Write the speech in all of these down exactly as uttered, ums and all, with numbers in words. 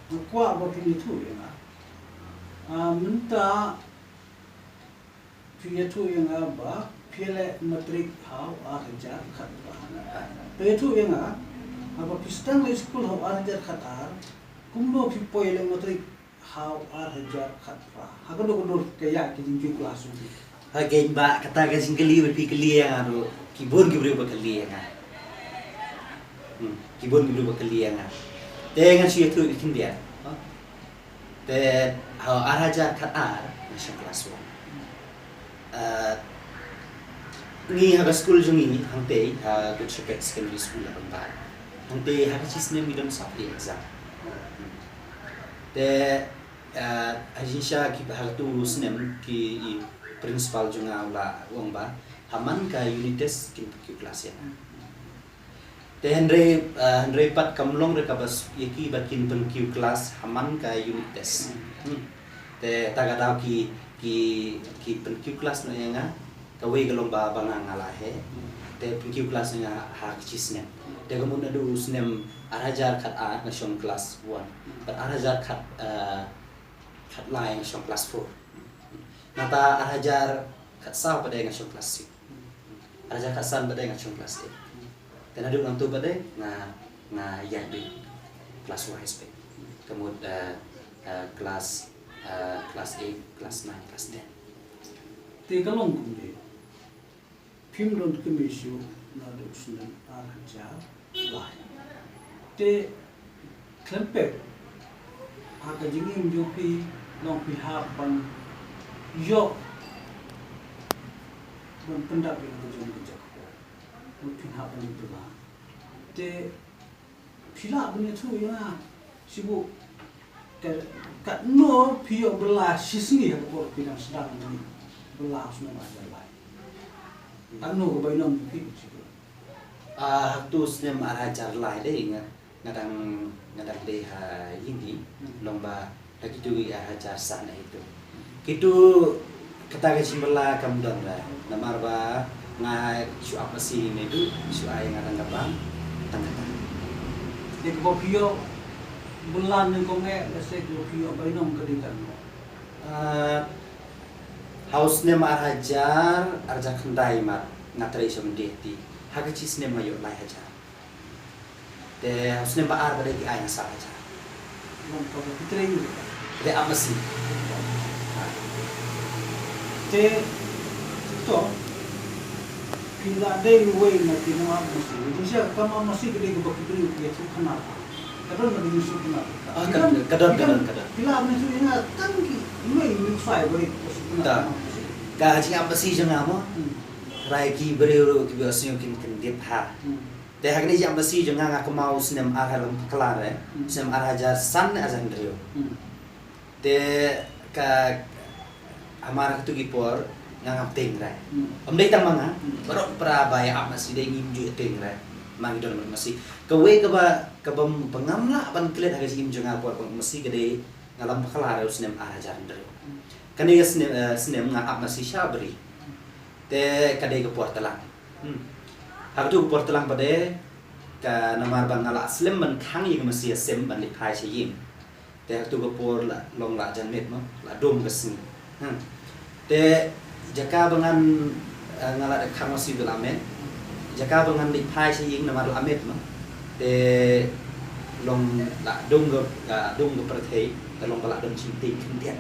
Nga kwah ba phin ïathuh ïa nga. Ah, mynta phi ïathuh ïa nga ba phi leh matrik ha u ar hajar khatphra. Phi ïathuh ïa nga, haba phi sdang leit skul ha u ar hajar khatar, kumno phi poi leh matrik ha u ar hajar khatphra? Ha kano kano ka ïa ki jingkiew klas jong phi? Hagei ba kata ka jingkylli ba phi kylli ïa nga ruh, ki bun ki briew ba kylli ïa nga. Hmm, ki bun ki briew ba kylli ïa nga. Te ngan shu ïathuh ïa khyndiat. Te ha u ar hajar khatar nga shong klas one. Ah, ngi ha ka skul jong ngi hangtei ha Good Shepherd Secondary School Labangbad. Hangtei ha ka shi snem ngi don sap ïa exam. Te, ah, ha jingshisha ki, ha katu u snem ki, i principal jong nga u la ong ba ha man ka unit test kin pynkiew klas ïa nga. Te hynrei, ah, hynrei pat kam long re kaba suk ïa ki ba kin pynkiew klas ha man ka unit test. Hmm. Te ta ka daw ki, ki, ki pynkiew klas noh ïa nga, kawei ka long ba, ba nga nga la heh. Te pynkiew klas noh ïa nga ha ka shi snem. Te ka mut naduh u snem ar hajar khatar nga shong klas one. Bad ar hajar khat, ah, khatlai nga shong klas four. Nangta ar hajar khatsaw pat de nga shong klas six. Ar hajar khatsan pat de nga shong klas eight. Te naduh nangtu pat de nga, nga ïaid beit klas wise beit. Ka mut, eh, eh, klas, eh, klas eight, klas nine, klas ten. Te ka long kumne. Phim don kmie shuh naduh snem ar hajar lai. Te khlem pep ha ka jingim jong phi, long phi hap ban ïoh ban pyndap ïa ka jong ka jaka. Long phi hap ban ïoh. Te phi lah ban ïathuh ïa nga shibun, ka, katno phi ïoh bylla shisngi ha ka por phi dang sdang, bylla ha u snem ar hajar lai? Katno ka bainong phi shisngi? Ah, ha utu u snem ar hajar lai de nga, nga dang, nga dang dei ha ïing hi, hmm, long ba ha kitu ki ar hajar san hi tu. Kitu kata ka jingbylla kam don re. Namar ba nga shu ap masi ne tu, shu ai nga tang ka bam, tang kata. Dei kaba phi ïoh bylla ne kong eh, lehse kaba phi ïoh bainong ka dei tang. Ah, ha u snem ar hajar, ar hajar khyndai mar, nga trei sha Myndihati. Ha ka shi snem nga ïoh lai hajar. Te ha u snem ba ar ba dei ki ai nga saw hajar. Long kaba phi trei ïa ka? Dei ap masi. Te to phi la dei uwei na ki nongap masi. Jingshisha kam ap masi ka dei kaba ki briew ki ïathuh khana. Ka don na ki ïathuh khana. Ah, ka don, ka don, ka don, ka don. Phi la ap masi ïa nga tang ki uwei uwei ksai ba dei ka ïathuh khana. Ka jingap masi jong nga mo. Hmm. Hynrei ki briew ruh kiba ïohsngew kin kyndit ha. Hmm. Te ha kane ka jingap masi jong nga nga kynmaw u snem ar hajar lem bakla re, hmm, snem ar hajar san ne ar hajar hynriew. Hmm. Te ka, hamar katu ki por nga ngam tieng re. Hmm. Ym dei tang ma nga, hmm, baroh para ba ïa ap masi dei ngim ju tieng re. Ma ngi don masi. Kawei kaba, kaba ngam lah ban klet ha ka jingim jong nga por ba masi ka dei nga lem bakla re u snem ar hajar hynriew. Hmm. Kane ka snem, eh, snem nga ap masi sha Bri. Te ka dei ka por tlang. Hmm. Ha katu ka por tlang pat de, ka namar ba nga la slem ban khang ïa ka masi ïasem ban leit phai sha ïing. Te ha katu ka por la long la jan miet mo, la dum ka sngi. Hmm. Te jaka ba ngan, eh, nga la dep khang masi ba la miet. Jaka ba ngan leit phai sha ïing namar la miet mo. Te long la dum ka, ka dum ka pyrthei, te long ba la don jingtieng khyndiat.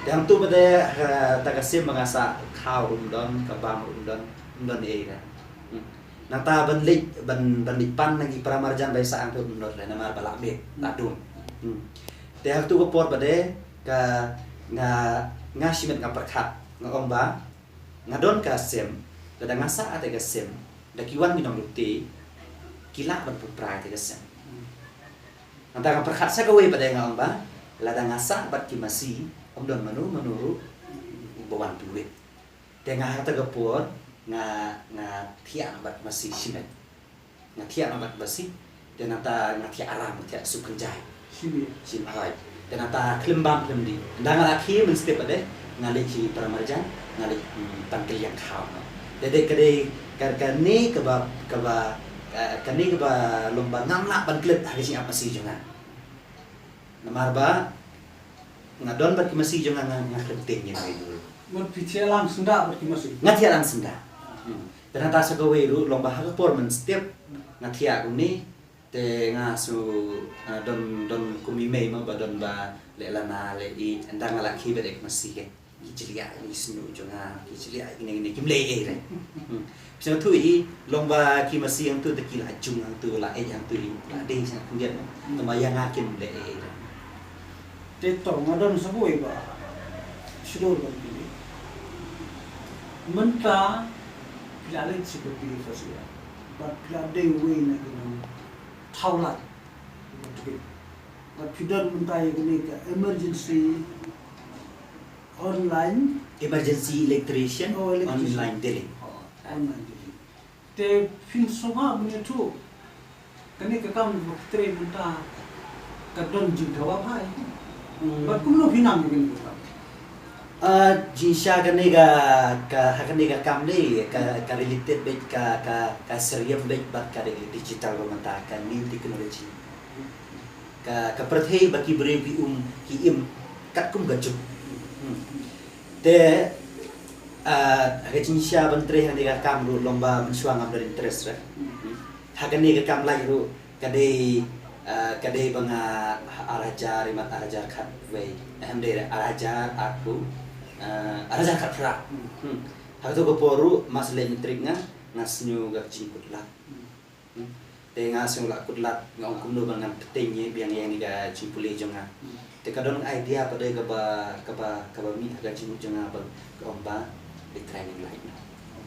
Te hangtu pat de, eh, kata ka sem ba nga sah khaw ruh ym don, ka bam ruh ym don. Ym don ei ei re. Hmm. Nangta ban leit, ban, ban leit pan na ki para marjan ba ïa sah hangtu ym don re namar ba la miet, la dum. Hmm. Te ha katu ka por pat de ka nga, nga shimet nga pyrkhat, nga ong ba nga don ka sem, lada nga sah ïa kata ka sem, da ki wan ki nonglute ki lah ban pynpra ïa kata ka sem. Nangta nga pyrkhat sa kawei pat de nga ong ba lada nga sah bad ki masi, ym don mano mano ruh ba wan pynwit. Te nga ha kata ka por nga, nga thiah noh bad masi shimet. Nga thiah noh bad masi. Te nangta nga thiah aram, nga thiah suk kynjai. Shimet. Shimet hoi. Te nangta khlem bam khlem dih. Ynda nga la khie mynstep pat de nga leit sha para marjan, nga leit, hmm, pan kylliang khaw noh. Te dei ka dei ka, kane kaba, kaba, ka, kane kaba long ba ngam lah ban klet ha ka jingap masi jong nga. Namar ba nga don bad ki masi jong nga, nga kyrteng ïa nga dur. Mut phi thiah lang syndah bad ki masi? Nga thiah lang syndah. Hmm. Te nangta sa kawei ruh long ba ha ka por mynstep nga thiah kumne. Te nga sngew, ah, don, don kum i mei ma ba don ba leh lana leh i, ynda nga la khie bad ek masi ke. Ki jliah ïa ki snieh jong nga, ki jliah ïa kine kine kim leh ei re. Hmm. Sngewthuh i long ba ki masi hangtu te ki la jung hangtu, la ei hangtu, la dei sha khyndiat. Tangba ïa nga kim leh ei re. Te to nga don sa kawei ba sdor ban pynleit. Mynta phi la leit sha ka P F S A bad phi la dei uwei na ki nongthaw lad. Bad phi don mynta ïa kane ka emergency online. Emergency electrician. Oh, electrician. Online dealing. Oh, online dealing. Te phin sngewbha ban ïathuh kane ka kam ba phi trei mynta ka don jingdawa bha ïa phi. Hmm. Bad kumno phi nang ïa kane ka kam? Ah, jingshisha kane ka, ka, ha kane ka kam ne ka, ka related beit, ka, ka, ka syriem beit bad ka digital ba mynta, ka new technology. Ka, ka pyrthei ba ki briew ki um, ki im katkum ka juk. Hmm. Te, ah, ha ka jingshisha ban trei ha kane ka kam ruh long ba mynshuwa ngam don interest re. Hmm. Ha kane ka kam lait ruh ka dei, ah, ka dei ba nga ar hajar, imat ar hajar khatwei. Eh, em dei re, ar hajar arphew, ah, ar hajar khatphra. Hmm. Ha kato ka por ruh, ma shu leit matric nga, nga sniew ka jingkut lad. Hmm. Te nga shu la kut lad, nga ong kumno ba ngan pynbeit ïa biang ïa kane ka jingpule jong nga. Hmm. Te ka don idea pat de kaba, kaba, kaba mih ha ka jingmut jong nga ba ka ong ba leit training lait noh.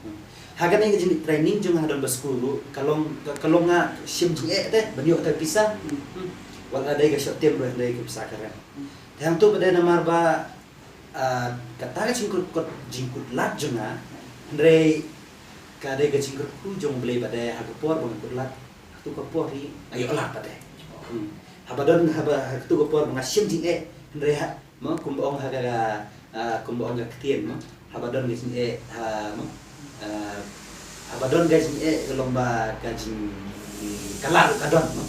Hmm. Ha kane ka jingtraining jong nga ha Don Bosco ruh, ka long, ka, ka long nga shim jingeh te ban ïoh te pisa. Hmm. Wat la dei ka short term ruh, dei ka pisa ka rem. Hmm. Te hangto pat de namar ba Ah, kata ka jingkut, kut, jingkut lad jong nga, hynrei ka dei ka jingkyrkhu jong U Blei ba dei ha ka por ba nga kut lad, ha kato ka por hi nga ïoh lad pat de. Hmm. Haba don, haba ha kato ka por ba nga shim jingeh, hynrei ha, mo, kumba ong ha ka, ah, kumba ong ka ktien, mo, haba don ka jingeh, ha, mo, ah, haba don ka jingeh ka long ba ka jing, ka lad ka don, mo.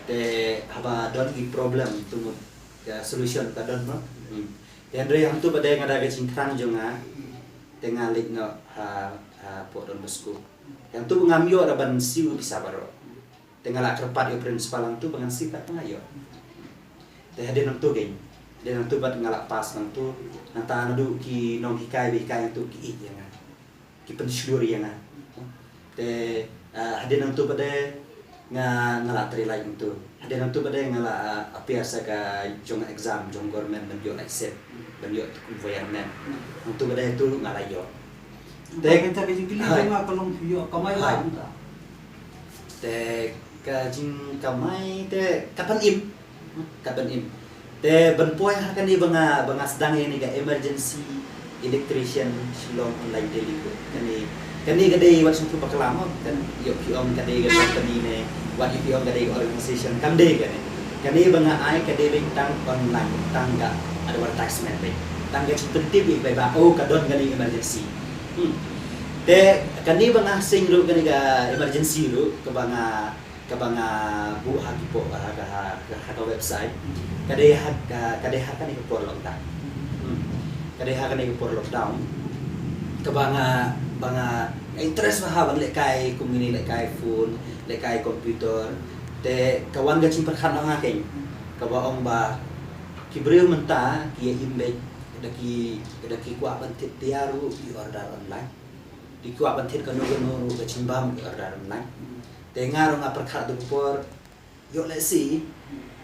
Te haba don ki problem, to mut ka solution ka don, mo. Hmm. Te hynrei hangto pat de nga da ka jingthrang jong nga, te nga leit noh ha, hapoh Don Bosco. Hangto ngam ïoh da ban siew pisa baroh. Te nga la kyrpad ïa u principal hangto ba ngan siew pat, nga ïoh. Te hadien hangto kein, hadien hangto pat nga la pass hangto, nangta naduh ki nonghikai ba hikai hangto ki ïeit ïa nga. Ki pynshlur ïa nga. Te, ah, hadien hangto pat de nga, nga la trei lait hangto. Hadien hangto pat de nga la, ah, appear sa ka jong exam jong government ban ïoh lait sep, ban ïoh kum fireman. Hangto pat de to nga la ïoh. Te, mynta ka jingkylli jong nga ka long phi ïoh kamai lait mynta? Te ka jingkamai te ka pynim. Ka pynim. Te ban poi ha kane ba nga, ba nga sdang ïa kane ka emergency electrician Shillong online dealing ruh. Kane, kane ka dei wat sngewthuh bakla mo, kan ïoh phi ong ka dei ka company ne, wat ïoh phi ong ka dei ka organization, kam dei kane. Kane ba nga ai ka dei beit tang online, tang ka advertisement beit. Tang ka jingpyntip beit ba, oh, ka don kane emergency. Hmm. Te kane ba nga seng ruh kane ka emergency ruh, kaba nga kaba nga buh ha ki por, ha, ha, ha, ha ka website. Ka dei ha, ka, ka dei ha kane ka por lockdown. Hmm. Ka dei ha kane ka por lockdown. Kaba nga, ba nga interest bha ha ban lehkai kum kine, lehkai phone, lehkai computer. Te ka wan ka jingpyrkhat na nga kein, kaba ong ba ki briew mynta ki ïa im beit, da ki, da ki kwah ban thied tiar ruh ki order online. Ki kwah ban thied kano kano ruh ka jingbam ki order online. Te nga ruh nga pyrkhat ha kato ka por, ïoh lehse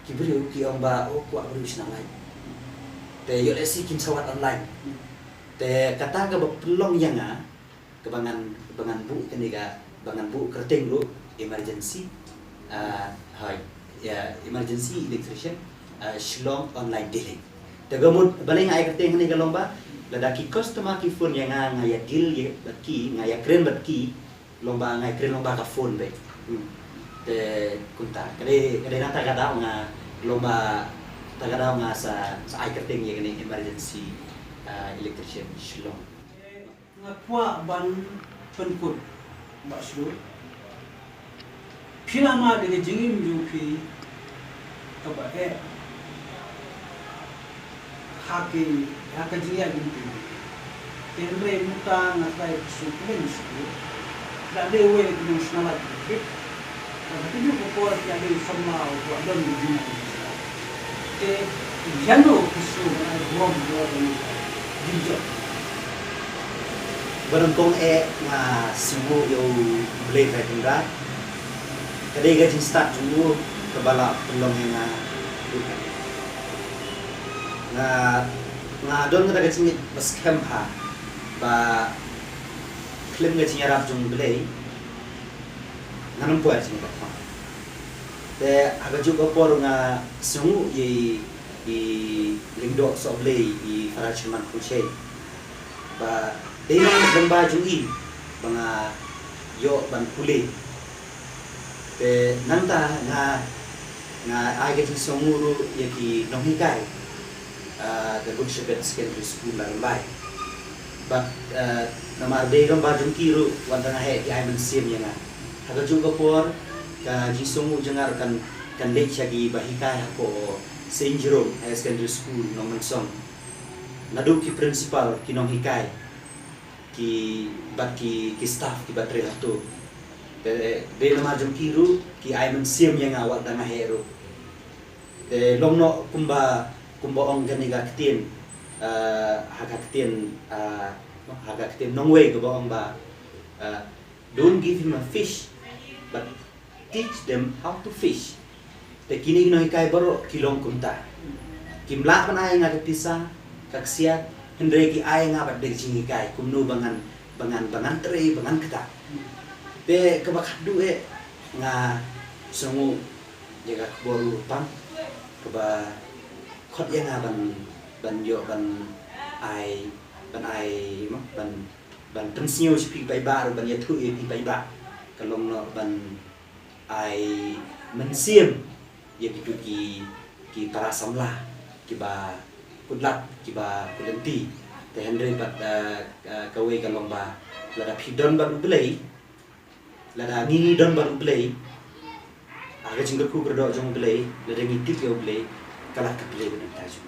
ki briew ki ong ba, oh, kwah briew shna lait. Te ïoh lehse kin sa wad online. Te kata kaba pynlong ïa nga kaba ngan, ba ngan buh kane ka, ba ngan buh kyrteng ruh emergency, ah, hoi, ïa, emergency electrician, ah, Shillong online dealing. Te ka mut balei nga ai kyrteng kane ka long ba lada ki customer ki phone ïa nga, nga ïa deal ïa bad ki, nga ïa kren bad ki, long ba nga ïa kren long ba ka phone beit. Hmm. Te kumta, ka dei, ka dei na kata ka daw nga, long ba kata ka daw nga sa, sa ai kyrteng ïa kane emergency, ah, electrician Shillong. Nga kwah ban pynkut, Bah Shlur. Phi la mad ïa ka jingim jong phi Kaba eh ha ki, ha ka jingïaid lynti. Te hynrei mynta nga trai ka suk leng suk. Ka dei wei ka jong sngewlad ka bit. Ka ba tu ka por ka dei samla u ba don ka jingïaid. Te ïano ka suk na buam buam jingjop. Ba nyngkong eh nga sngewnguh ïa U Blei Trai Kynrad. Ka dei ka jingstad jong u kaba la pynlong ïa nga. Nga, nga don kata ka jingngeit ba skhem ha ba khlem ka jingïarap jong U Blei ngan ym poi ha jingïarap. Te ha kajuh ka por nga sngewnguh ïa i, i lyngdoh sohblei i Father Chairman Khushei. Ba dei na ka lyngba jong i ba nga ïoh ban pule. Te nangta nga, nga ai ka jingsngewnguh ruh ïa ki nonghikai, ah, ka Good Shepherd Secondary School Ladrymbai. Bad, ah, namar dei lyngba jong ki ruh wat la nga heh ki ai mynsiem ïa nga. Ha kajuh ka por ka jingsngewnguh jong nga ruh kan, kan leit sha ki ba hikai hapoh Saint Jerome Higher Secondary School Nongmynsong. Naduh ki principal, ki nonghikai, ki, bad ki, ki staff kiba trei hato. Te dei namar jong ki ruh ki ai mynsiem ïa nga wat la nga heh ruh. Te long noh kumba, kumba ong kane ka ktien, ah, ha ka ktien, ah, ha ka ktien nongwei kaba ong ba, ah, "Don't give him a fish, but teach them how to fish." Te kine ki nonghikai baroh ki long kumta. Kim lah ban ai nga ka pisa, ka ksiat, hynrei ki ai nga bad da ka jinghikai kumno ba ngan, ba ngan, ba ngan trei, ba ngan ktah. Te kaba khatduh eh nga sngewnguh ïa ka khubor u pang kaba khot ïa nga ban, ban ïoh ban ai, ban ai, mo, ban, ban pynsngew sha phi paidbah ruh, ban ïathuh ïa phi paidbah. Ka long noh ban ai mynsiem ïa kitu ki, ki para samla kiba kut lad, kiba kut lynti. Te hynrei pat, eh, eh, kawei ka long ba lada phi don bad U Blei, lada ngi ngi don bad U Blei, ha ka jingkyrkhu kyrdoh jong U Blei, lada ngi tip ïa U Blei, ka lad ka plie bad nangta jong.